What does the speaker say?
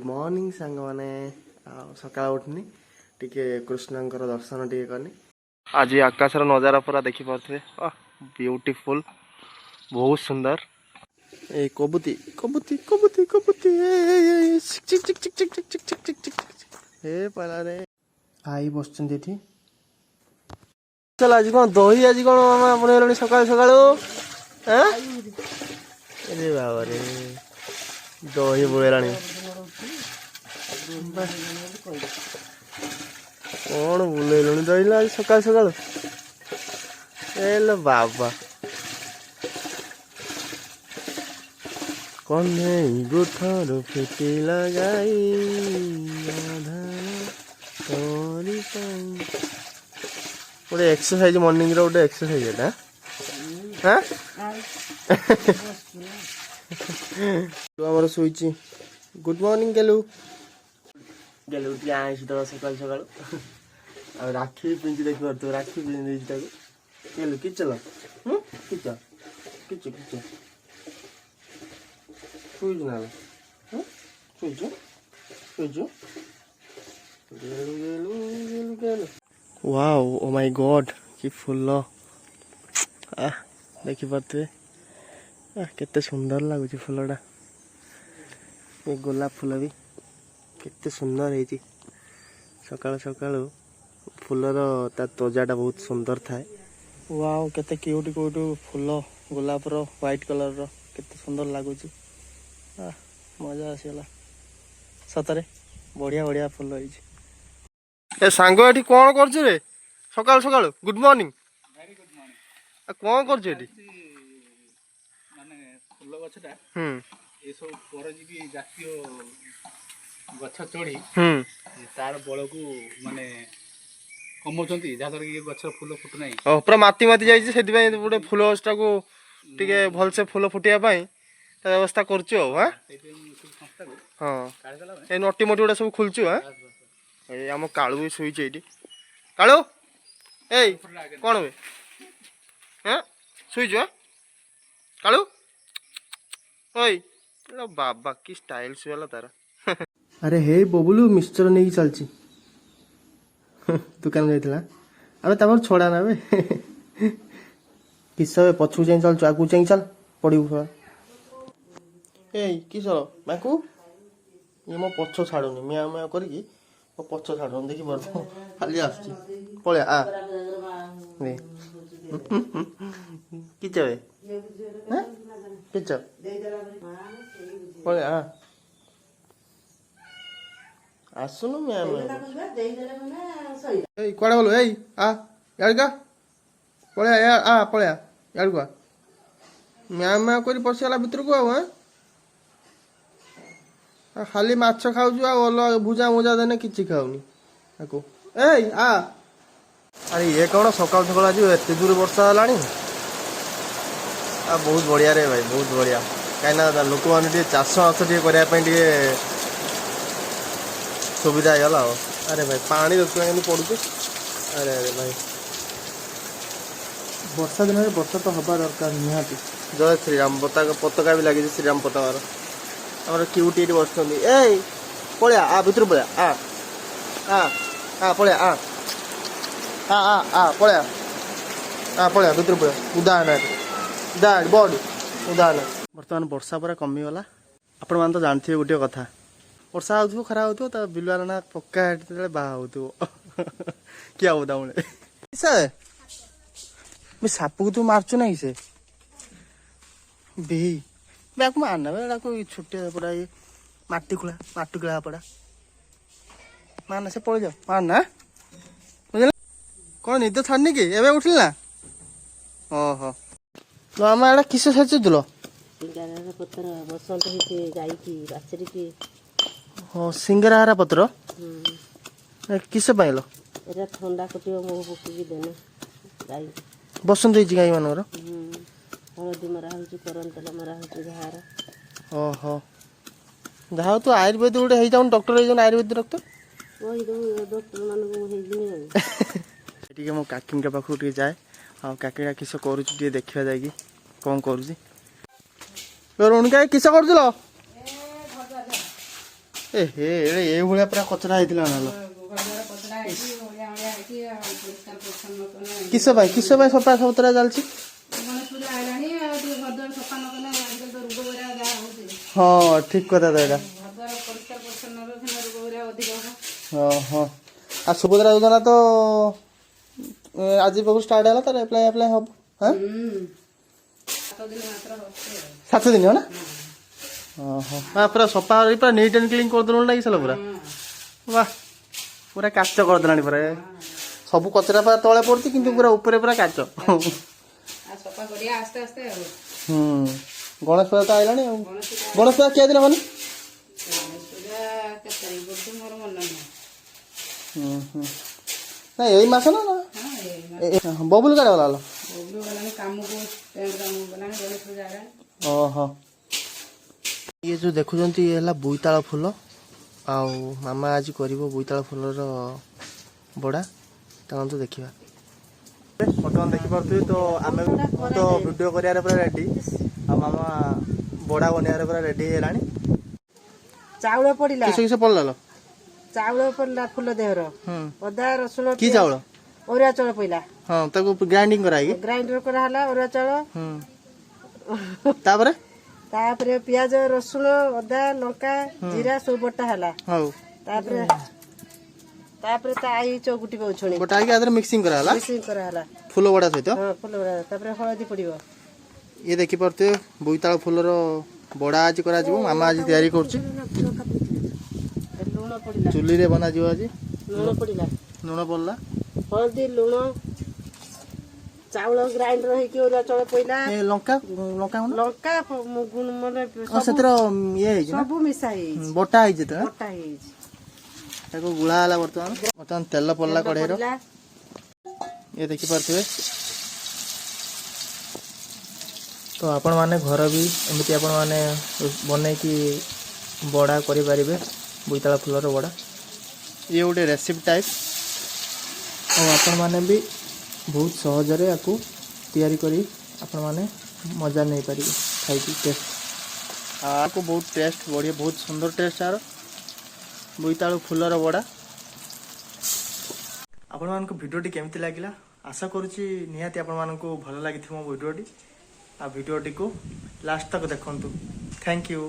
Good morning ସାଙ୍ଗମାନେ। ଆଉ ସକାଳୁ ଉଠିନି, ଟିକେ କୃଷ୍ଣଙ୍କର ଦର୍ଶନ ଟିକେ କଲି। ଆଜି ଆକାଶର ନଜାରା ପୁରା ଦେଖିପାରୁଥିବେ, ବ୍ୟୁଟିଫୁଲ୍, ବହୁତ ସୁନ୍ଦର। ଏଇ କବୁତି କବୁତି କବୁତି କବୁତି, ଚିକ୍ ଚିକ୍ ଚିକ୍ ଚିକ୍ ଚିକ୍ ଚିକ୍ ଚିକ୍ ଚିକ୍ ଚିକ୍। ହେ ପାଲାରେ ଭାଇ ବସିଛନ୍ତି ଏଠି। ଚାଲ, ଆଜି କଣ ଦହି, ଆଜି କଣ ମାମା ବନେଇଲାଣି ସକାଳୁ ସକାଳୁ? ଆରେ ବାବାରେ, ଦହି ବୁଳେଇଲାଣି। କଣ ବୁଲେଇଲୁଣି ଦହିଲା ଆଜି ସକାଳୁ ସକାଳୁ? ଏଲେ ବାବା, କହ୍ନେଇ ଗୋଠରୁ ଫିଟିଲା ଗାଈ ତୋରି ପାଇଁ। ଗୋଟେ ଏକ୍ସରସାଇଜ, ମର୍ଣ୍ଣିଂର ଗୋଟେ ଏକ୍ସରସାଇଜ ଏଟା। ହଁ, ଆମର ଶୋଇଛି। Good morning ଗେଲୁ। ଗେଲୁ ଟିକେ ଆଇଁଷ ଦବା ସକାଳୁ ସକାଳୁ। ଆଉ ରାକ୍ଷୀ ବି ପିନ୍ଧି ଦେଖିପାରୁଥିବ, ରାକ୍ଷୀ ପିନ୍ଧି ଦେଇଛି ତାକୁ। ଗେଲୁ କିଚଲ କିଚ କିଚ କିଚ। ଶୋଇଛୁ ନା? ଶୋଇଛୁ ଶୋଇଛୁ। ଗେଲୁ ଗେଲୁ ଗେଲୁ ଗେଲୁ। ୱାଓ, ଓ ମାଇ ଗଡ୍, କି ଫୁଲ! ଆহ, ଦେଖିପାରୁଥିବେ, କେତେ ସୁନ୍ଦର ଲାଗୁଛି ଫୁଲଟା। ଏ ଗୋଲାପ ଫୁଲ ବି କେତେ ସୁନ୍ଦର ହେଇଛି। ସକାଳୁ ସକାଳୁ ଫୁଲର ତା ତ୍ୱଚାଟା ବହୁତ ସୁନ୍ଦର ଥାଏ। ୱାଓ, କେତେ କ୍ୟୁଟ୍ କ୍ୟୁଟ୍ ଫୁଲ ଗୋଲାପର, ହ୍ୱାଇଟ୍ କଲର୍ର, କେତେ ସୁନ୍ଦର ଲାଗୁଛି। ମଜା ଆସିଗଲା ସତରେ, ବଢ଼ିଆ ବଢ଼ିଆ ଫୁଲ ହେଇଛି। ଏ ସାଙ୍ଗ, ଏଠି କ'ଣ କରୁଛୁ ରେ ସକାଳୁ ସକାଳୁ? Good morning. ଆଉ କ'ଣ କରୁଛୁ ଏଠି? ମାନେ ଫୁଲ ଗଛଟା, ଏସବୁ ପରଜୀବୀ ଜାତୀୟ ଗଛ ଚଢ଼ି ତାର ବଳକୁ ମାନେ କମଉଛନ୍ତି, ଯାହାଦ୍ୱାରା କି ଗଛର ଫୁଲ ଫୁଟୁନାହିଁ। ଓ, ପୁରା ମାତି ମାତି ଯାଇଛି, ସେଥିପାଇଁ ଗୋଟେ ଫୁଲ ଗଛଟାକୁ ଟିକେ ଭଲସେ ଫୁଲ ଫୁଟିବା ପାଇଁ ତା ବ୍ୟବସ୍ଥା କରୁଛୁ ଆଉ। ହଁ। ସେଇଥିପାଇଁ ମୁଁ ସବୁ ସଂସ୍ଥାକୁ କାଢ଼ିଦେଲା। ଏଇ ନଟି ମଟି ଗୁଡ଼ା ସବୁ ଖୋଲୁଛୁ। ହଁ, ଏଇ ଆମ କାଳୁ ବି ଶୋଇଛି ଏଇଠି। କାଳୁ, ଏଇ କ'ଣ ହୁଏ? ହଁ, ଶୋଇଛୁ। ହଁ କାଳୁ, ଓଇ ବାବା, କି ଷ୍ଟାଇଲ ଶୁଆଲା ତାର। ଆରେ ହେ ବବୁଲୁ, ମିକ୍ସଚର ନେଇକି ଚାଲିଛି, ଦୋକାନ ଯାଇଥିଲା। ଆବେ, ତାପରେ ଛଡ଼ା ନା। ଏବେ କିସ ଏବେ ପଛକୁ ଯାଇ ଚାଲୁଛୁ? ଆଗକୁ ଯାଇ ଚାଲ, ପଡ଼ିବୁ ଶଳା। ଏଇ କିସ ମାକୁ, ଇଏ ମୋ ପଛ ଛାଡ଼ୁନି, ମିଆଁ ମିଆଁ କରିକି ମୋ ପଛ ଛାଡ଼ୁନି। ଦେଖିପାରୁଥିବ, ଖାଲି ଆସୁଛି। ପଳେଆ ଆ ନେ। କିଚ ବେ କିଚ, ପଳେଆ ଆ। ଆସୁନୁ, ମିଆଁ ମିଆଁ। ଏଇ କୁଆଡ଼େ ଗଲୁ? ଏଇ ଆ, ଇଆଡ଼କୁ ଆ, ପଳେଆ ଆ, ପଳେଆ ଇଆଡ଼କୁ ଆ। ମ୍ୟାଁ ମ୍ୟାଁ କରି ପଶିଗଲା ଭିତରକୁ। ଆଉ ଆଁ ଖାଲି ମାଛ ଖାଉଛୁ, ଆଉ ଅଲଗା ଭୁଜା ମୁଜା ଦେନେ କିଛି ଖାଉନି ଆକୁ। ଏଇ ଆ। ଆରେ ଇଏ କ'ଣ ସକାଳୁ ସକାଳୁ ଆଜି ଏତେ ଜୋରେ ବର୍ଷା ହେଲାଣି? ଆଉ ବହୁତ ବଢ଼ିଆ ରେ ଭାଇ, ବହୁତ ବଢ଼ିଆ। କାହିଁକିନା ଲୋକମାନେ ଟିକେ ଚାଷ ବାସ ଟିକେ କରିବା ପାଇଁ ଟିକେ ସୁବିଧା ହେଇଗଲା। ଆଉ ଆରେ ଭାଇ, ପାଣି ଦେଖୁନା କେମିତି ପଡୁଛି। ଆରେ ଆରେ ଭାଇ। ବର୍ଷା ଦିନରେ ବର୍ଷା ତ ହବା ଦରକାର ନିହାତି। ଜୟ ଶ୍ରୀରାମ ପତାକା, ପତାକା ବି ଲାଗିଛି ଶ୍ରୀରାମ ପତାକାର। ଆମର କ୍ୟୁଟି ଏଠି ବସିଛନ୍ତି। ଏଇ ପଳେଆ ଆ, ଭିତରୁ ପଳେଆ ଆ ଆ ଆ, ପଳେଆ ଆ ଆ ଆ ଆ, ପଳେଆ ଆ, ପଳେଆ ଭିତରୁ ପଳେଆ। ଉଦା ନା, ଉଦା ବଡ ଉଦା ନା। ବର୍ତ୍ତମାନ ବର୍ଷା ପୁରା କମିଗଲା। ଆପଣମାନେ ତ ଜାଣିଥିବେ ଗୋଟିଏ କଥା, ବର୍ଷା ହଉଥିବ, ଖରା ହଉଥିବ, ତା ବିଲୁଆ ନା ପକ୍କା ଯେତେବେଳେ ବାହା ହଉଥିବ। କିଏ ହବ ତା ମୂଳେ ସେ ସାପକୁ ତୁ ମାରୁଛୁ ନାଇଁ ସେ ବେଇ ବ୍ୟାକୁ ମାରନା ବେ। ଏଟାକୁ ଛୋଟିଆ ପଡ଼ା, ଇଏ ମାଟି ଖୋଳା, ମାଟି ଖୋଳା ପଡ଼ା। ମାରନା, ସେ ପଳେଇ ଯାଅ, ମାରନା, ବୁଝିଲ? କ'ଣ ନିଦ ଛାଡିନି କି? ଏବେ ଉଠିଲି ନା? ଓହୋ ମାମା, ଏଟା କିସ ସାଜୁଥିଲ? ସିଙ୍ଗାରାର ପତ୍ର, ବସନ୍ତ ହେଇଛି ଗାଈକି ବାଛୁରୀକି। ହଁ, ସିଙ୍ଗରାହାର ପତ୍ର। ଏ କିସ ପାଇଲ? ଏଟା ଥଣ୍ଡା କଟିବ, ମହୁ ପକେଇକି ଦେନେ ଗାଈ। ବସନ୍ତ ହେଇଛି ଗାଈ ମାନଙ୍କର? ହଳଦୀ ମରା ହଉଛି, କରମ ତେଲ ମରା ହଉଛି ଘାର। ଓହୋ, ଯାହା ହଉ, ତୁ ଆୟୁର୍ବେଦିକ ଗୋଟେ ହେଇଯାଉନ, ଡକ୍ଟର ହେଇଯାଉନ, ଆୟୁର୍ବେଦିକ ଡକ୍ଟର। କହିଦେବୁ ଡକ୍ଟର ମାନଙ୍କୁ, ମୁଁ ହେଇଯିବି ଆଉ। ଟିକେ ମୋ କାକିଙ୍କ ପାଖକୁ ଟିକେ ଯାଏ, ଆଉ କାକିଟା କିସ କରୁଛି ଟିକେ ଦେଖିବା ଯାଇକି, କ'ଣ କରୁଛି। ରୁଣିକା, କିସ କରୁଥିଲ? ଏ ହେ, ଏଇଭଳିଆ ପୁରା କଚରା ହେଇଥିଲା ନା? କଚରା ହେଇଛି, ଅଳିଆ ଅଳିଆ ହେଇଛି, ଆଉ ପରିଷ୍କାର ପରିଚ୍ଛନ୍ନ କଲେ। କିସ ପାଇଁ, କିସ ପାଇଁ ସଫା ସୁତୁରା ଚାଲିଛି? ଗଣେଶ ପୂଜା ଆଇଲାଣି, ଆଉ ଟିକେ ଘରଦ୍ୱାର ସଫା ନ କଲେ ଆଜିକାଲି ତ ରୋଗ ବୈରାଗ ଯାହା ହଉଛି। ହଁ, ଠିକ କଥା ତ ଏଇଟା। ଘରଦ୍ୱାର ପରିଷ୍କାର ପରିଚ୍ଛନ୍ନ ରଖିଲେ ରୋଗ ବୈରାଗ ଅଧିକ ହବ। ହଁ ହଁ ଆଉ ସୁଭଦ୍ରା ଯୋଜନା ତ ଆଜି ପାଖରୁ ଷ୍ଟାର୍ଟ ହେଲା, ତାର ଆପ୍ଲାଏ ଆପ୍ଲାଏ ହବ, ହଁ? 7 ଦିନ ମାତ୍ର ହଉଛି ଆଉ। 7 ଦିନ ନା? ଓହୋ, ପୁରା ସଫା କରି ପୁରା ନିଟ୍ ଆଣ୍ଡ କ୍ଲିନ୍ କରିଦେଲୁଣି ନା କି ସାଲା ପୁରା? ବାह, ପୁରା କାଚ କରିଦେଲାଣି ପୁରା। ସବୁ କଚରା ପୁରା ତଳେ ପଡୁଛି, କିନ୍ତୁ ପୁରା ଉପରେ ପୁରା କାଚ। ଆଉ ସଫା କରିବା ଆସ୍ତେ ଆସ୍ତେ ଆଉ। ହୁଁ, ଗଣେଶ ପୂଜା ତ ଆଇଲାଣି ଆଉ। ଗଣେଶ ପୂଜା। ଗଣେଶ ପୂଜା କିଏ ଦିନ କନି? ଗଣେଶ ପୂଜା କେତେ ତାରିଖ ପଡୁଛି ମୋର ମନେ ନାହିଁ। ହୁଁ ହୁଁ ନାଇଁ, ଏଇ ମାସ ନା ନା? ହଁ, ଏଇ ମାସ। ବବୁଲ କାଡ଼େ ଗଲା ଲୋ? ବବୁଲୁ ଗଲାଣି କାମକୁ, ଟେଣ୍ଟ କାମକୁ ଗଲାଣି। ଗଣେଶ ପୂଜା ଆଇଲାଣି। ଓହୋ, ଇଏ ଯୋଉ ଦେଖୁଛନ୍ତି, ଇଏ ହେଲା ବୋଇତାଳ ଫୁଲ। ଆଉ ମାମା ଆଜି କରିବ ବୋଇତାଳ ଫୁଲର ବଡ଼ା। ଚାଲନ୍ତୁ ଦେଖିବା। ବର୍ତ୍ତମାନ ଦେଖିପାରୁଥିବେ ତ, ଆମେ ତ ଭିଡ଼ିଓ କରିବାରେ ପୁରା ରେଡି, ଆଉ ମାମା ବଡ଼ା ବନେଇବାରେ ପୁରା ରେଡି ହେଇଗଲାଣି। ଚାଉଳ ପଡିଲା। କିସ କିସ ପଡ଼ିଲା ଲୋ? ଚାଉଳ ପଡିଲା ଫୁଲ ଦେହର। ଅଦା, ରସୁଣ। କି ଚାଉଳ? ଅରୁଆ ଚାଉଳ ପଇଲା। ହଁ, ତାକୁ ଗ୍ରାଇଣ୍ଡିଙ୍ଗ କରାହେଇକି ଗ୍ରାଇଣ୍ଡର କରାହେଲା ଅରୁଆ ଚାଉଳ। ତାପରେ? ତାପରେ ପିଆଜ, ରସୁଣ, ଅଦା, ଲଙ୍କା, ଜିରା ସବୁ ବଟା ହେଲା। ତାପରେ ତାପରେ ତା I ଚଉକୁଟି ପଉଛୁଣି। ବଟା ହେଇକି ଆଦେହରେ ମିକ୍ସିଂ କରାହେଲା। ମିକ୍ସିଂ କରାହେଲା। ଫୁଲ ବଡ଼ା ସହିତ। ହଁ, ଫୁଲ ବଡ଼ା। ତାପରେ ହଳଦୀ ପଡିବ। ଇଏ ଦେଖିପାରୁଥିବେ, ବୋଇତାଳ ଫୁଲର ବଡ଼ା ଆଜି କରାଯିବ। ମାମା ଆଜି ତିଆରି କରୁଛି। ଲୁଣ ପଡିଲା। ଚୁଲିରେ ବନାଯିବ ଆଜି। ଲୁଣ ପଡିଲା। ଲୁଣ ପଡ଼ିଲା। ହଳଦୀ, ଲୁଣ, ଚାଉଳ ଗ୍ରାଇଣ୍ଡର ହେଇକି ଅରୁଆ ଚାଉଳ ପଇଲା। ଏ ଲଙ୍କା, ଲଙ୍କା ଗୁଣ୍ଡ। ଲଙ୍କା ମାନେ ହଁ, ସେଥିର ଇଏ ହେଇଛି ନା? ସବୁ ମିଶା ହେଇଯାଇଛି। ବଟା ହେଇଛି ତ? ବଟା ହେଇଯାଇଛି। ତାକୁ ଗୁଳା ହେଲା। ବର୍ତ୍ତମାନ ବର୍ତ୍ତମାନ ତେଲ ପଡ଼ିଲା ତେଲ କଢ଼େଇର। ପଡିଲା। ଇଏ ଦେଖିପାରୁଥିବେ ତ, ଆପଣମାନେ ଘର ବି ଏମିତି ଆପଣମାନେ ବନେଇକି ବଡ଼ା କରିପାରିବେ, ବୋଇତାଳ ଫୁଲର ବଡ଼ା। ଇଏ ଗୋଟେ ରେସିପି ଟାଇପ୍, ଆଉ ଆପଣମାନେ ବି ବହୁତ ସହଜରେ ୟାକୁ ତିଆରି କରି ଆପଣମାନେ ମଜା ନେଇପାରିବେ ଖାଇକି ଟେଷ୍ଟ। ଆକୁ ବହୁତ ଟେଷ୍ଟ ବଢ଼ିଆ, ବହୁତ ସୁନ୍ଦର ଟେଷ୍ଟ ଆର ବୋଇତାଳୁ ଫୁଲର ବଡ଼ା। ଆପଣମାନଙ୍କୁ ଭିଡ଼ିଓଟି କେମିତି ଲାଗିଲା? ଆଶା କରୁଛି ନିହାତି ଆପଣମାନଙ୍କୁ ଭଲ ଲାଗିଥିବ ମୋ ଭିଡ଼ିଓଟି। ଆଉ ଭିଡ଼ିଓଟିକୁ ଲାଷ୍ଟ ତକ ଦେଖନ୍ତୁ। Thank you.